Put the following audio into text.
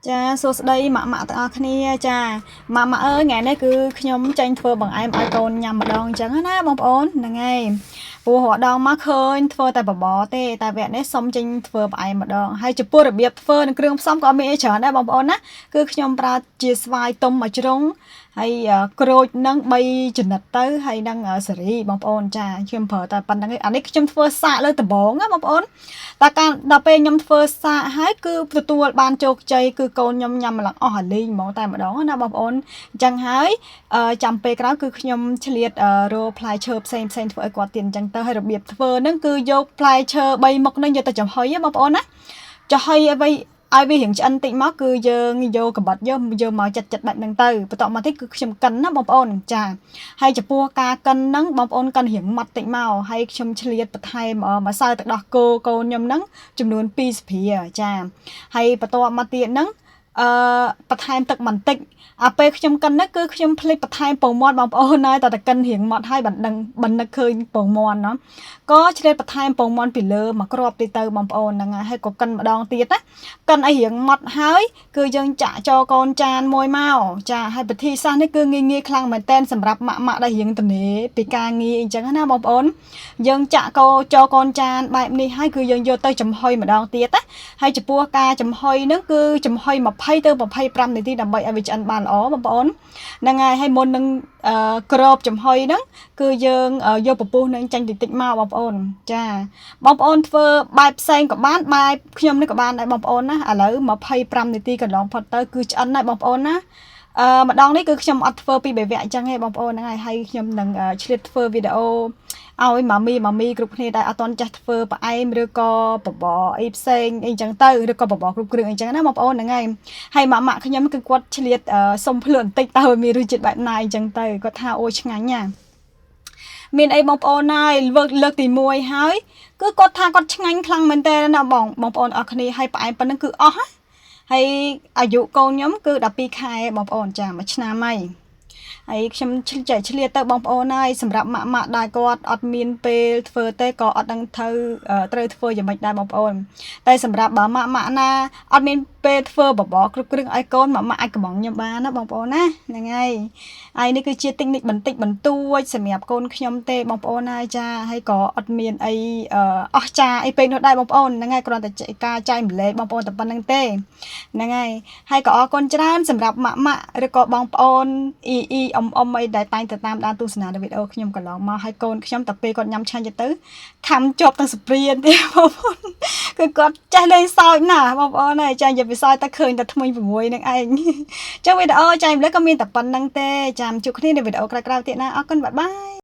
ចាសួស្តីម៉ាក់ម៉ាក់ទាំងអស់គ្នាចាម៉ាក់ម៉ាក់អើយថ្ងៃនេះគឺខ្ញុំចេញធ្វើបង្អែមឲ្យកូនញ៉ាំម្ដងអញ្ចឹងណាបងប្អូនហ្នឹងហើយព្រោះរដងមកឃើញធ្វើតែបបរទេតែវគ្គនេះសុំចេញធ្វើបង្អែមម្ដងហើយចំពោះរបៀបធ្វើនិងគ្រឿងផ្សំក៏អត់មានអីច្រើនដែរបងប្អូនណាគឺខ្ញុំប្រើជាស្វាយទុំមួយជ្រុងហើយក្រូចនឹង3ចំណិតទៅហើយនឹងសេរីបងប្អូនចាខ្ញុំប្រើតែប៉ុណ្្នឹងឯងអានេះខ្ញុំធ្វើសាកលើដំបងណាបងប្អូន តែការដល់ពេលខ្ញុំធ្វើសាកហើយគឺទទួលបានជោគជ័យគឺកូនខ្ញុំញ៉ាំម្លងអស់អាលីងហ្មងតែម្ដងណាបងប្អូនអញ្ចឹងហើយចាំពេលក្រោយគឺខ្ញុំឆ្លៀតរកផ្លែឈើផ្សេងផ្សេងធ្វើឲ្យគាត់ទៀតអញ្ចឹងទៅហើយរបៀបធ្វើហ្នឹងគឺយកផ្លែឈើ3មុខហ្នឹងយកទៅចំហុយណាបងប្អូនណាចំហុយឲ្យវាឲ្យវារៀងឆ្អិនតិចមកគឺយើងយកកបិតយកយកមកចិត្តចិត្តបែបហ្នឹងទៅបន្ទាប់មកទៀតគឺខ្ញុំកិនណាបងប្អូនចាហើយចំពោះការកិនហ្នឹងបងប្អូនកិនរៀងម៉ត់តិចមកហើយខ្ញុំឆ្លៀតបន្ថែមម្សៅទឹកដោះគោកូនខ្ញុំហ្នឹងចំនួន2ស្ព្រាចាហើយបន្ទាប់មកទៀតហ្នឹងអឺបន្ថែមទឹកបន្តិចអាពេលខ្ញុំកិនហ្នឹងគឺខ្ញុំភ្លេចបន្ថែមពងមាន់បងប្អូនហើយតើតែកិនរៀងម៉ត់ហើយបានដឹងបាននឹកឃើញពងមាន់ណោះក៏ឆ្លៀតបន្ថែមពងមាន់ពីលើមកគ្រាប់ទៀតទៅបងប្អូនហ្នឹងហើយក៏កិនម្ដងទៀតណាកិនឲ្យរៀងម៉ត់ហើយគឺយើងចាក់ចូលកូនចានមួយមកចាហើយពិធីសាស្ត្រនេះគឺងាយងាយខ្លាំងមែនតែនសម្រាប់ម៉ាក់ម៉ាក់ដែលរៀងទំនេរពីការងារអញ្ចឹងណាបងប្អូនយើងចាក់កោចូលកូនចានបែបនេះហើយគឺយើងយកទៅចំហុយម្ដងទៀតណាហើយចំពោះការចំហុយហ្នឹងគឺចំហុយ20ទៅ25នាទីដើម្បីឲ្យវាឆ្អិនបានល្អបងប្អូនហ្នឹងហើយហើយមុននឹងក្របចំហុយហ្នឹងគឺយើងយកពពុះនឹងចាញ់តិចតិចមកបងប្អូនចាបងប្អូនធ្វើបែបផ្សេងក៏បានបែបខ្ញុំនេះក៏បានដែរបងប្អូនណាឥឡូវ25នាទីកន្លងផុតទៅគឺឆ្អិនហើយបងប្អូនណាអឺម្ដងនេះគឺខ្ញុំអត់ធ្វើពីបែវគ្គអញ្ចឹងទេបងប្អូនហ្នឹងហើយហើយខ្ញុំនឹងឆ្លៀតធ្វើវីដេអូឲ្យម៉ាមីម៉ាមីគ្រប់គ្នាដែលអត់ទាន់ចេះធ្វើផ្អែមឬក៏បបរអីផ្សេងអីចឹងទៅឬក៏បបរគ្រប់គ្រឿងអីចឹងណាបងប្អូនហ្នឹងហើយហើយម៉ាក់ម៉ាក់ខ្ញុំគឺគាត់ឆ្លៀតសុំភ្លក់បន្តិចតើមានរសជាតិបែបណាអីចឹងទៅគាត់ថាអូឆ្ងាញ់ណាមានអីបងប្អូនហើយលើកលើកទី1ហើយគឺគាត់ថាគាត់ឆ្ងាញ់ខ្លាំងមែនតើណាបងបងប្អូនអរគ្នាហើយផ្អែមប៉ុណ្្នឹងគឺអស់ហើយអាយុកូនខ្ញុំគឺ12ខែបងប្អូនចាមួយឆ្នាំហើយហើយខ្ញុំចែកឆ្លៀតទៅបងប្អូនហើយសម្រាប់ម៉ាក់ម៉ាក់ដែលគាត់អត់មានពេលធ្វើទេក៏អត់ដឹងត្រូវត្រូវធ្វើយ៉ាងម៉េចដែរបងប្អូនតែសម្រាប់បើម៉ាក់ម៉ាក់ណាអត់មានពេលធ្វើបបរគ្រប់គ្រឿងឲ្យកូនម៉ាក់ម៉ាក់អាចកំងខ្ញុំបានណាបងប្អូនណាហ្នឹងហើយហើយនេះគឺជាតិចនិចបន្តិចបន្តួចសម្រាប់កូនខ្ញុំទេបងប្អូនហើយចាហើយក៏អត់មានអីអស់ចាអីពេកនោះដែរបងប្អូនហ្នឹងហើយគ្រាន់តែការចែកម្លែកបងប្អូនតែប៉ុណ្្នឹងទេហ្នឹងហើយហើយក៏អរគុណច្រើនសម្រាប់ម៉ាក់ម៉ាក់ឬក៏បងប្អូនអ៊ីអ៊ីអ៊ំអ៊ំអីដែលតែងតែតាមដានទស្សនានៅវីដេអូខ្ញុំកន្លងមកហើយកូនខ្ញុំតែពេលគាត់ញ៉ាំឆ្ងាញ់ទៅខំជាប់ទាំងសព្រានទេបងប្អូនគឺគាត់ចេះលេងសើចណាស់បងប្អូនហើយចានិយាយពីសើចតែឃើញតែថ្មី6នឹងឯងចឹងវីដេអូចែកម្លែកក៏មានតែប៉ុណ្្នឹងទេចាំជួបគ្នានៅវីដេអូក្រោយៗទៀតណាអរគុណ bye bye.